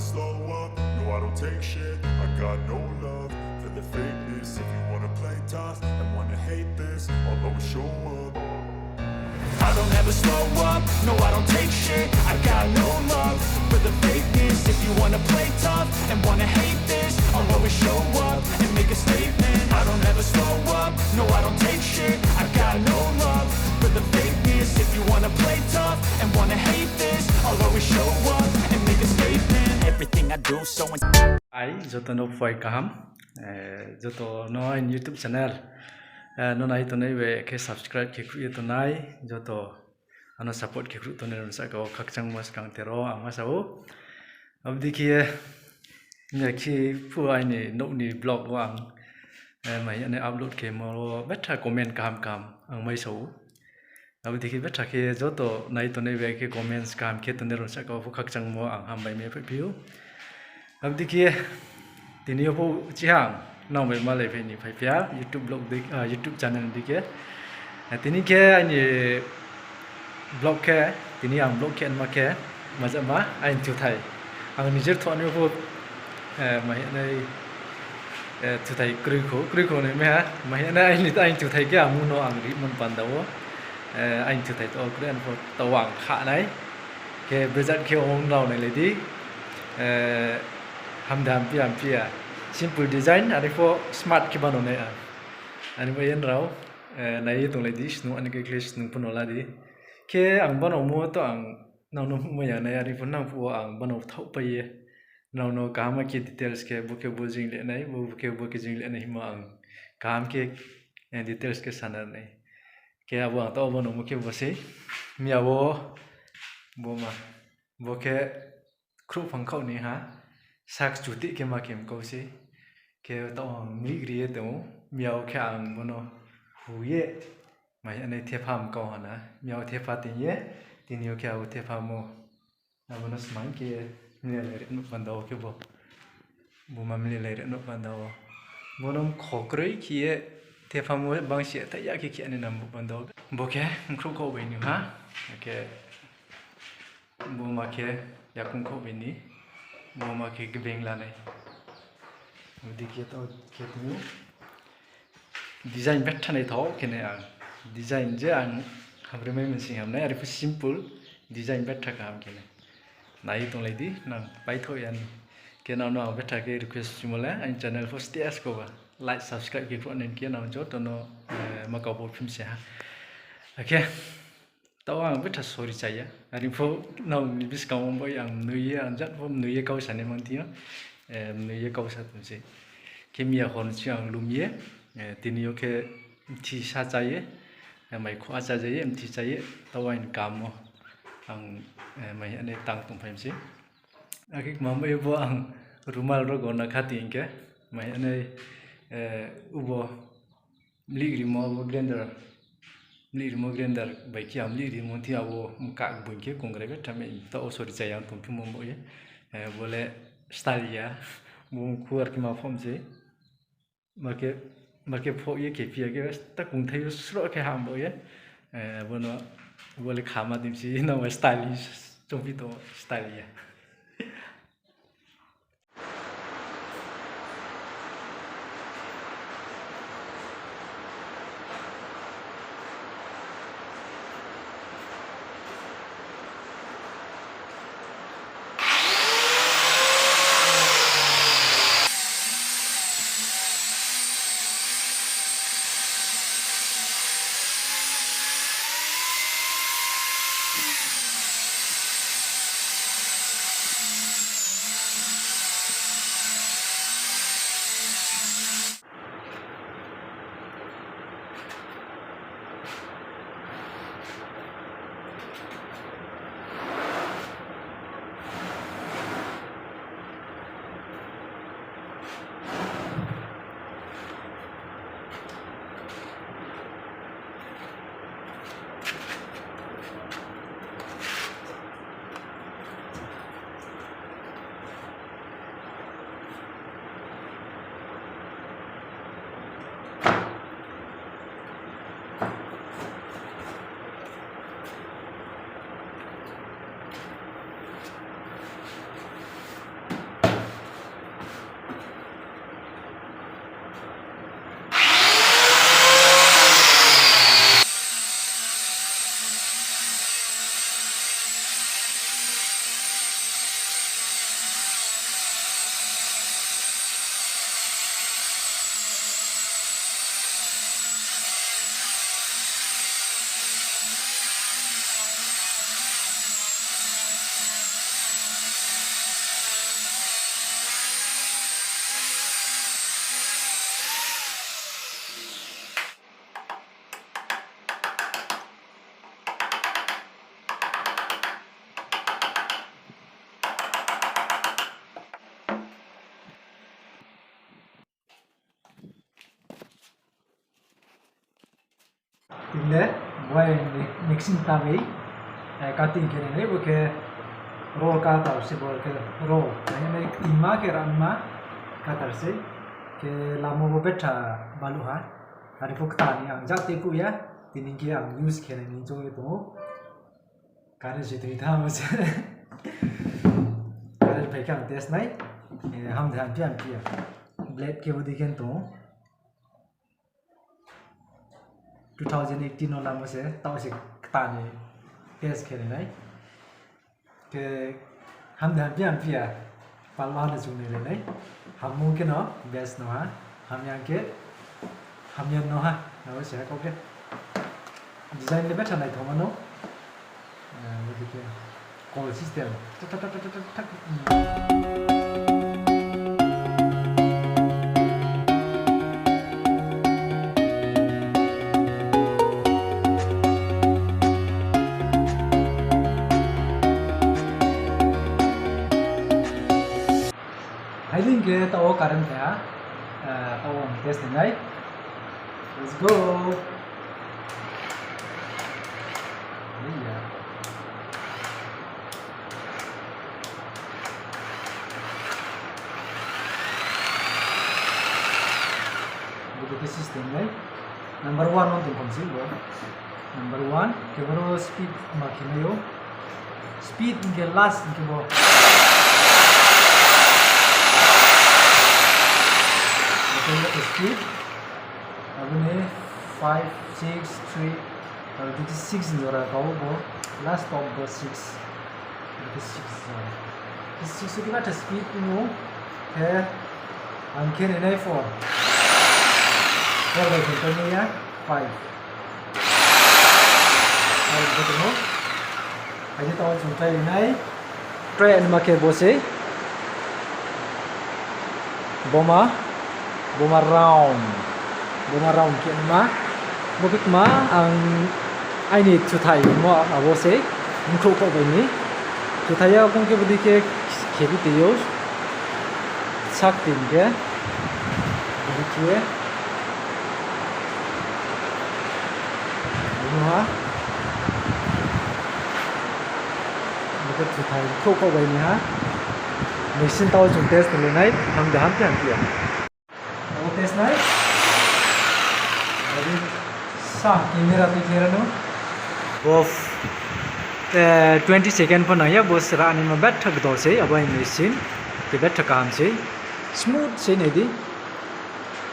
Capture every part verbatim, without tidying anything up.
Slow up, no, I don't take shit. I got no love for the fakeness. If you wanna play tough and wanna hate this, I'll always show up. I don't ever slow up, no, I don't take shit. I got no love for the fakeness. If you wanna play tough and wanna hate this, I'll always show up and make a statement. I don't ever slow up, no, I don't take shit. I got no love for the fakeness. If you wanna play tough and wanna hate this, I'll always show up and make a statement. Everything I do so in- Ai, joto no phai kaham. Eh, joto no aini YouTube channel, eh, no nai tongnai bai khe subscribe khe khruh ye tongnai, joto ano support khe khruh tongnai rao ni sahka wo khakchangmo skang tero ang ma sa ou. Abo dei khe, ya khe phu aini nouh ni vlog wo ang, eh, mai ani upload khe mo wo betha comment kaham kaham ang mai sa ou. Abo dei khe betha khe joto nai tongnai bai khe comments kaham khe tongnai rao ni sahka wo phu khakchangmo ang hambai mai phaiphi ou. Abo dei khe tini yo phu chihang nang bai malai phai ni phaiphi ha YouTube vlog dei, ah, YouTube channel dei khe. Ah, tini khe aini vlog khe, tini ang vlog khe ma khe, majama aini thuthai. Ang nijer thouh ni phu, eh, mahinai, eh, thuthai kroi kho, kroi kho nai mi ha, mahinai aini, aini thuthai khe ang mung no ang rimo ni panda wo, eh, aini thuthai to kroi, ang pho to ang kha nai. Khe bejat khe ong rao nailai di. Eh, hamda hamphi hamphi ya. Simple design, are pho smart khe bano nai ang. Ani bo yen rao, eh, nai ye tonglai di, snung ani khe khle snung pho no la di. Khe ang bano mo to ang nang no mo ya nai, are pho nang phuh wo ang bano thaohpai ye. Nang no kaham khe details khe bo khe bo jing le nai, bo khe bo khe jing le nai himo ang kaham khe, eh, details khe sana nai. Khe abo ang taoh bo no mo khe bo sei. Miya wo bo ma. Bo khe khrouhphang khaoh ni ha. Sak chutih khe ma khe mkau sei. Khe taoh ang mlih ri ye tong ou. Miya wo khe ang bo no hu ye. Mai ani thepha mkau ha na. Miya wo thepha ting ye. Tini yo khe abo thepha mo. Abo no smai khe mlilai ri nuh panda wo khe bo. Bo ma mlilai ri nuh panda wo. Bo no mkho kroi khe ye thepha mo bangsi thai ya khe khe ani nam bo panda wo. Bo khe mkhrouh khaoh bai ni ha. Khe bo ma khe yakung khaoh bai ni. Bo ma khe gbeng lanai. Abo dei khe to khe tini. Design betha naithao khe nai ang. Design je ang hamrimai msing hamnai, are pho simple, design betha kaham khe nai. Nai ye tonglai di, nang paithoh ya ni. Khe nang no ang betha khe request chimo le, aini channel pho stay as ko ba. Like, subscribe khe khruh nai khe nang joto no, eh, ma kau bo phim se ha. Akhe, taoh ang betha sorry cha ya. Are pho nang ni buskang wo bai ang mnui ye, ang jat pho mnui ye kau sa nai mang thing yo. Eh, mnui ye kau sa tong se. Khe miya hor ni sing ang lum ye, eh, tini yo khe mthi sa cha ye, eh, mai kho a cha ja ye, mthi cha ye, taoh aini kam wo ang, eh, mai ani tang tongphai mi se. Akhe kma bai bo ang rumal rao gona kha ting khe, mai ani, eh, ubo mlih rimo abo grinder, mlih rimo grinder bai khe ang mlih rimo thi abo mkak bung khe kongrai betha mai taoh sorry cha ya ang tongphimo bo ye, eh, bo le style ya, bo mkhu ar khe ma phom se. Ma khe, ma khe phoh ye khe phi ya khe, ta kungthai yo sroh khe ham bo ye. Eh, bo no, bo le khama dim si, no style, chongphi to style ya. Tini le bo ai mixing tamei, eh, cutting khe nai bo khe roll cutter se bo khe roll. Ai nai tingma khe ramma cutter se. Khe lamo bo betha balu ha. Are pho kta ni ang jat tei phuh ya. Tini khe ang use khe nai ni choung ye tong ou. Current se tui tha mo se. Current phai khe ang test nai. Eh, ham de ham phi ham phi ya. Blade khe bo dei khe tong ou. Two thousand eighteen no lamo se, taoh se kta ni test khe nai nai. Khe ham de ham phi ham phi ya, palma no chung nai nai. Hammo khe no best no ha, hamya khe hamya no ha, abo se ha kau khe. Design le betha naithaoma no. Eh, bo dei khe call system. Tak, tak, tak. Hai din khe taoh wo current phai ha. Eh, taoh wo ang test nai. Let's go. Iya. Bo dei khe system nai. Number one no tongkhom se bo. Number one, khe boro speed ma khe nai ou. Speed hing khe last hing khe bo. Bo khe speed. Abo ni five, six, three, abo khe six ni jora kau bo. Last top bo six. Abo khe six jora. Khe six khe betha speed ong ou. Khe ang khe nai nai four. Four bai khe nai ya five. Aro khe tong ou. Hai di taoh chung try nai. Try nma khe bo sei. Boma, boma round. Boma round khe nma. Bo khe kma ang aini thuthai mo abo sei. Mkhrouh kau bai ni. Thuthai ya bung khe bo dei khe khe bi tui ou. Sak tin khe. Bo dei khe. Bo ha. Bo khe thuthai khrouh khrouh bai ni ha. Machine taoh chung test le nai, ham de ham phi ham phi ya. Abo test nai. Abo sa camera tui khe ra no. Bo, eh, twenty second pho nang ya, bo sra ni ma betha kdol sei, abo machine. Khe betha kaham sei. Smooth sei nai di.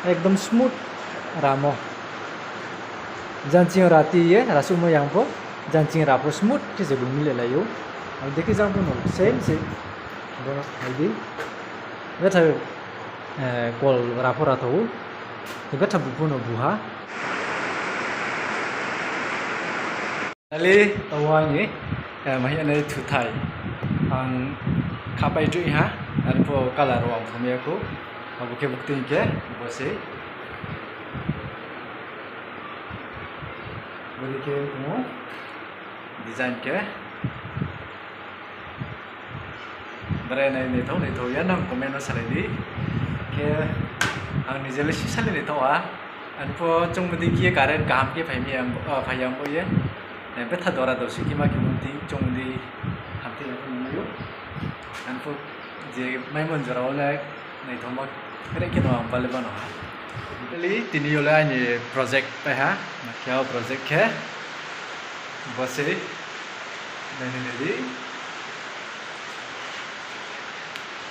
Ekdom smooth ramo. Jang ching ra ti ye, ra suhmo yang pho. Jang ching ra pho smooth khe se bung mile lai ou. Ang dei khe jang pho no same se. Bo hai di. Betha, eh, kol ra pho ra tho ou. Betha bu pho no bu ha. Finally, taoh wo aini, eh, mahi nai thuthai. Ang khapai tui ha, arpho color wo ang phum ya khou. Abo khe buktui khe, bo sei. Bo dei khe tong ou, design khe. Brai nai naithao, naithao ya nang comment no salai di. Khe ang nije le sisa le naithao ha. Arpho chung bo dei khe current kaham khe phai mi ang, ah, phai yang bo ye. Eh, betha dora dorsi khe ma khe bo dei chung bo dei ham khe yang bo nai ou. Arpho je maimon jora wo le naithaoma khe no ang bale bano ha. Kali tini yo le aini project pai ha, ma khe o project khe. Bo sei, nai nai nai di.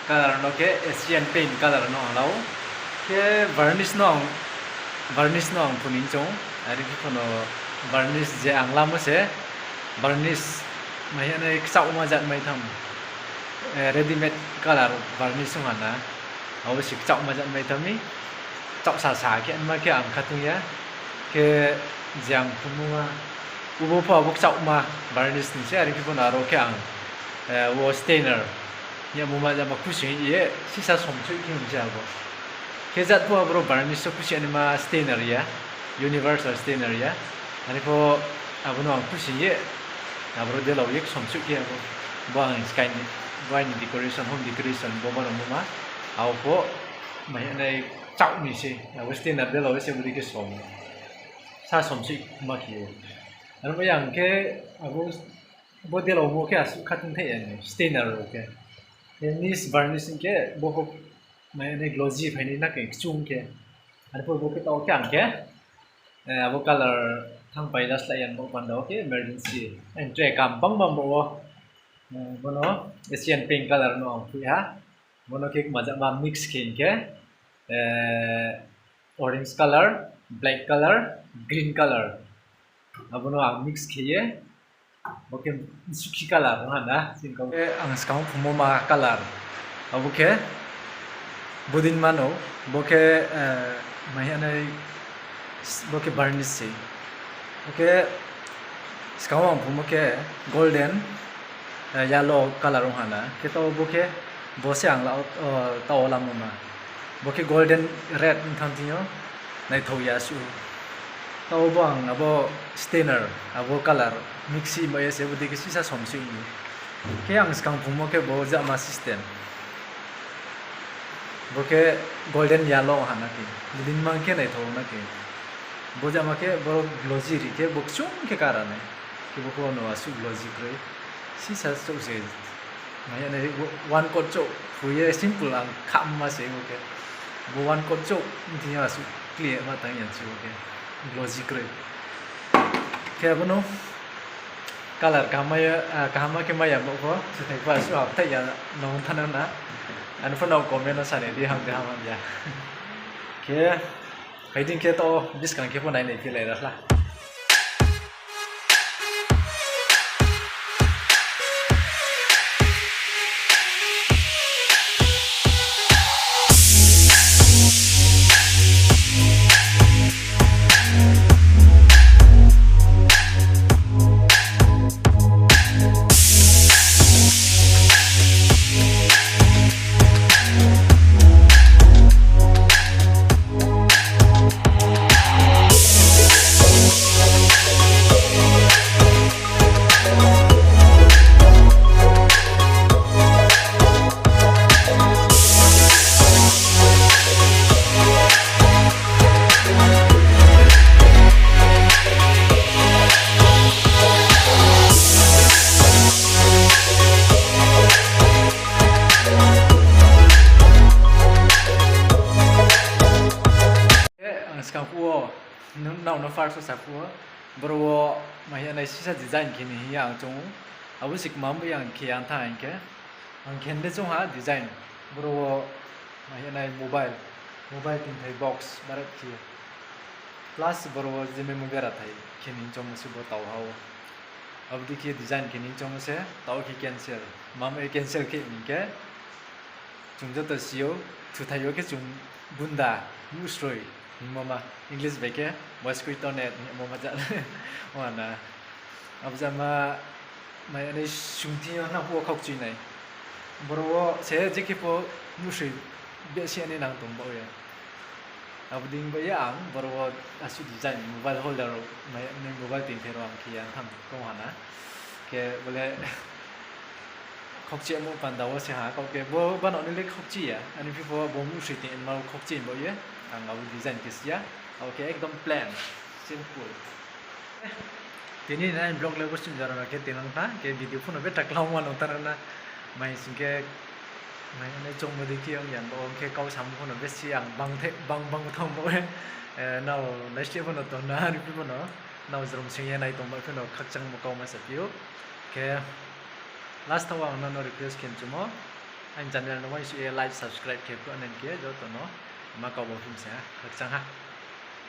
Color no khe Asian paint color no ang lau. Khe varnish no ang, varnish no ang phuning chong. Are khe phono varnish je ang lamo se varnish mai ya nai kchauma jat mai tham. Eh, readymade color varnish ong ha na. Abo se kchauma jat mai tham mi. Kchauh sa sa khe ma khe ang khatung ya. Khe je ang phunmo ma. Ubo pho abo kchauma varnish ni se, are khe phono aro khe ang, eh, wo stainer. Ya mo ma jama khusi ye, sisa somsoi khe hing se abo. Khe jat pho aboro varnish so khusi ani ma stainer ya, universal stainer ya. Ani pho abo no ang khusi ye, aboro delau ye somsoi khe abo. Bo ang sky ni, bo aini decoration, home decoration, bo ma rao mo ma. Abo pho, mai nai kchaoh ni se, abo stainer delau ye se bodi khe som. sa somsoih ma khe ou. Aro bai ang khe abo, bo delaomo khe asuh khatung thai ya ni, stainer rao khe. Khe niche varnish hing khe bo pho mai ni glossy phai nai na khe kchung khe. Arphuh bo khe taoh khe ang khe, eh, abo colour thanngpai la slái ya bo panda wo khe emergency. Ang tre kam bangma bo wo, eh, bono Asian paint colour no ang phui ha. Bono khe majama mix khe hing khe, eh, orange colour, black colour, green colour. Abo no ang mix khe ye, bo khe sukhi colour no ha na, chini kau khe ang skang phungmo ma colour. Abo khe bodei ma no, bo khe, eh, mai ya nai, bo khe varnish se. Bo khe skang ang phungmo khe golden, eh, yellow colour ong ha na. Khe taoh bo khe, bo se ang la, o, taoh wo lamo ma. Bo khe golden red ong thanng thing yo, naithao ya suh. Taoh bo ang abo stainer, abo colour mix ma ye se bodei khe sisa somsoih ni. Khe ang skang phungmo khe bo jama system. Bo khe golden yellow ha na khe, bodei ma khe naithao na khe. Bo jama khe bo glossy ri khe bo kchung khe kara nai. Khe bo pho no asuh glossy kroi. Sisa chouh se. Mai ya nai one coat chouh phui ye simple ang khama se bo khe. Bo one coat chouh thing yo asuh clear ma tang ya se bo khe. Glossy kroi. Khe abo no colour kaham ma ya, ah, kaham ma khe mai ya bo pho, chuthai pho asuh hapthai ya nung thanng na. Ani pho nrao comment no sa nai di, ham de ham ham ya. Khe, phai di khe taoh buskang khe pho nai nai phi lai ra hla. Ang skang phuh wo, nrao no first wo sa phuh wo, boro wo mai ya nai sisa design khe ni hing ye ang choung ou. Abo se kma bo yang khe ya thanng hing khe, ang khe de choung ha design. Boro wo mai ya nai mobile, mobile tingthai box barat khe. Plus boro wo je memory bera thai khe ni choungmo se bo taoh ha ou. Abo dei khe design khe ni choungmo se taoh khe cancel. Mamo ye cancel khe hing khe, chung joto si ou, thuthai yo khe chung bunda, muhsroi hingmo ma, English bai khe mosquito net hingmo ma ja. Ong ha na. Abo jama mai ya nai sungthing yo nang phuh wo khaukchui nai. Boro wo se je khe pho muhsroi besi ya nai nang tong baoh ye. Abo dei baoh ye ang boro wo asuh design mobile holder rao, mai ya nai mobile tingthai rao ang khe ya thanng tong ha na. Khe bo le khaukchimo panda wo se ha, kau khe bo bano ni le khaukchi ya, ani phi pho bo muhsroi tingma wo khaukchi baoh ye, ang abo design khe si ya, abo khe ekdom plain, simple. Tini ni aini vlog le bo sung jora no khe tinang tha, khe video pho no betha klau ma nung thanng na, mai sing khe, mai nai choungmo dei khe ong ya, bo ong khe kau samo pho no besi ang bang the, bang, bang thang bo, eh, nrao naisle pho no tong na, ani phi pho no, nrao jrom sing ye nai tong bai pho no khakchangmo kau ma saphi ou. Khe last wo ang nrao no request khe chumo, aini channel no uaingsouh ye like, subscribe khe phuh nai khe joto no ma kau bo phim se ha, khakchang ha.